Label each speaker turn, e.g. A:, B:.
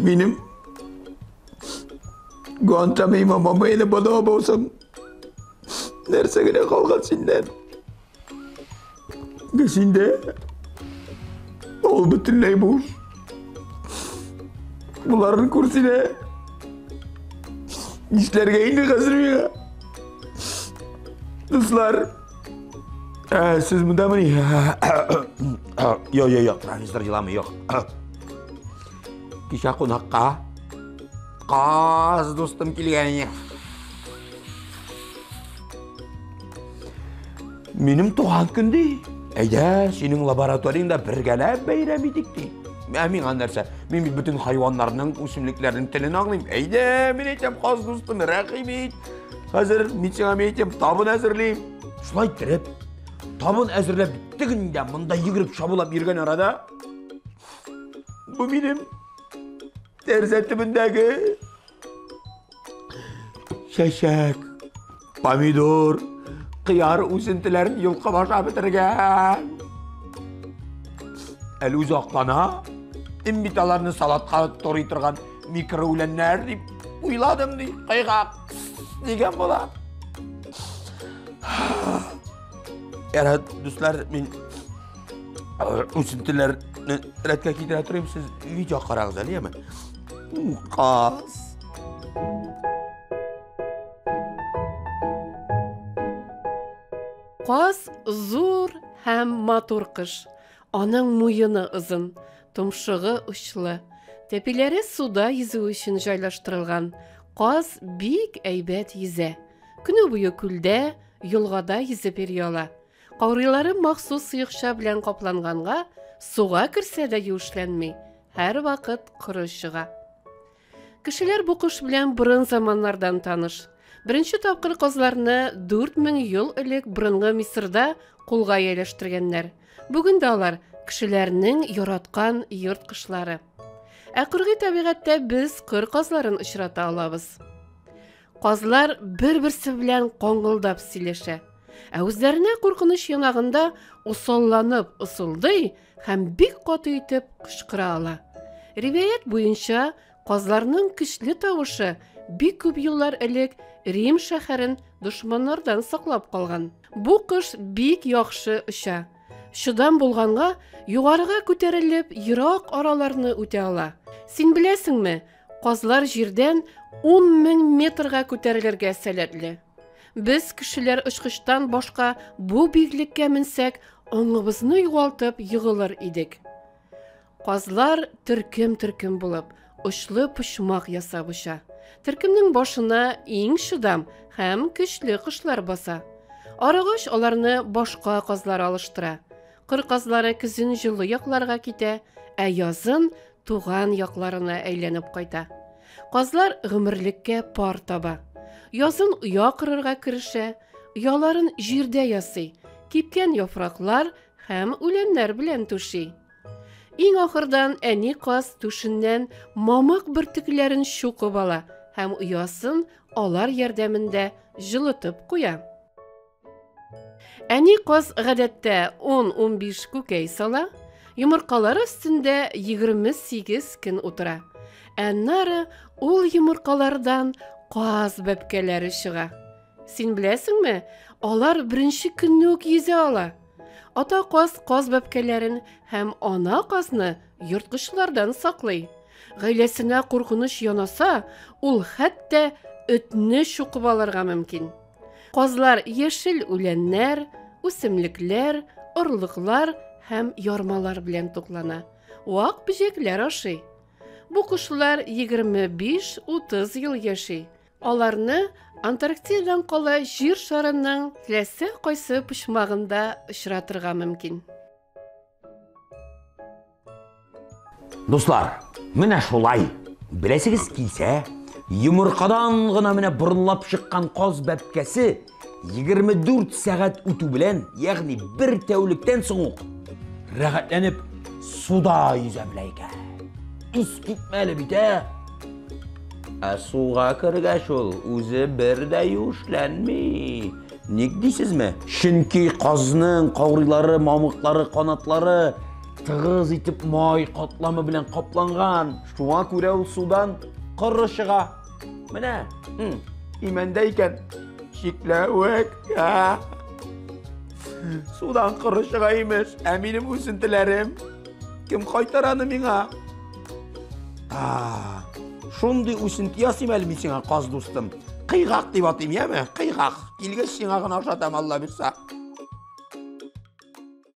A: Минем Гуантамима мамайны бада булсам, нәрсә генә калган синнән? Синдә ул бөтенләй буш. Боларны күрсенә. Нишләргә инде хәзер миңа? Дуслар, сез мондамыни? Юк, юк, юк, профессор еламый, юк. Кичә кунакка каз дустым килгән. Минем туган көн ди. Әйдә, синең лабораторияңдә бергәләп бәйрәм итик ди. Ә миңа нәрсә? Мин бит бөтен хайваннарның, үсемлекләрнең телен аңлыйм. Әйдә, мин әйтәм, каз дустым, рәхим ит. Хәзер мин сиңа мин әйтәм, табын әзерлим. Шулай иттереп, табын әзерләп биттек инде, монда йөгереп чабулап йөргән арада бу минем тәрәзә төбендәге чәчәк, помидор, кыяр үсентеләрен йолкып ашап бетергән. Әле үзе аклана. Мин бит аларны салатка турый торган микроүләннәр дип уйладым, ди. Кайгак дигән була. Ярар, дуслар, мин үсентеләрне рәткә китерә торыйм, сез видео карагыз әле, яме. Каз.
B: Каз зур һәм матур кош. Аның муены озын, томшыгы очлы. Тәпиләре суда йөзү өчен җайлаштырылган. Каз бик әйбәт йөзә. Көне буе күлдә, елгада йөзеп йөри ала. Каурыйлары махсус сыекча белән капланганга, суга керсә дә юешләнми, һәрвакыт коры чыга. Кешеләр бу кош белән борын заманнардан таныш. Беренче тапкыр казларны 4000 ел элек борынгы Мисырда кулга ияләштергәннәр. Бүген дә алар кешеләрнең яраткан йорт кошлары. Ә кыргый табигатьтә без кыр казларын очрата алабыз. Казлар бер-берсе белән коңгылдап сөйләшә. Ә үзләренә куркыныч янагында усалланып ысылдый һәм бик каты итеп кычкыра ала. Риваять буенча, казларның көчле тавышы бик күп еллар элек Рим шәһәрен дошманнардан саклап калган. Бу кош бик яхшы оча. Чыдам булганга, югарыга күтәрелеп, ерак араларны үтә ала. Син беләсеңме, казлар җирдән 10 мең метрга күтәрелергә сәләтле. Без, кешеләр, очкычтан башка бу биеклеккә менсәк, аңыбызны югалтып егылыр идек. Казлар төркем-төркем булып, очлы почмак ясап оча. Төркемнең башына иң чыдам һәм көчле кошлар баса. Арыгач аларны башка казлар алыштыра. Кыр казлары көзен җылы якларга китә, ә язын туган якларына әйләнеп кайта. Казлар гомерлеккә пар таба. Язын оя корырга керешә, ояларын җирдә ясый, кипкән яфраклар һәм үләннәр белән түши. Иң ахырдан әни каз түшеннән мамык бөртекләрен чукып ала һәм оясын алар ярдәмендә җылытып куя. Әни каз гадәттә 10-15 күкәй сала, йомыркалар өстендә 28 көн утыра. Аннары ул йомыркалардан каз бәбкәләре чыга. Син беләсеңме, алар беренче көнне үк йөзә ала. Ата каз каз бәбкәләрен һәм ана казны ерткычлардан саклый. Гаиләсенә куркыныч янаса, ул хәтта этне чукып алырга мөмкин. Казлар яшел үләннәр, үсемлекләр, орлыклар һәм ярмалар белән туклана. Вак бөҗәкләр ашый. Бу кошлар 25-30 ел яши. Аларны Антарктидадан кала Җир шарының теләсә кайсы почмагында очратырга мөмкин.
A: Дуслар, менә шулай. Беләсегез килсә, йомыркадан гына менә борынлап чыккан каз бәбкәсе 24 сәгать үтү белән, ягъни бер тәүлектән соң ук рәхәтләнеп суда йөзә белә икән. Искитмәле бит, ә? Ә суга кергәч ул үзе бер дә юешләнми. Ник дисезме? Чөнки казның каурыйлары, мамыклары, канатлары тыгыз итеп май катламы белән капланган. Шуңа күрә ул судан коры чыга. Менә, имәндә икән. Чикләвек. Судан коры чыга имеш. Ә минем үсентеләрем. Кем кайтара аны миңа? А, шундый үсенте ясыйм әле мин сиңа, каз дустым. Кыйгак дип атыйм, яме? Кыйгак. Килгәч сиңа гына ашатам, Алла бирса.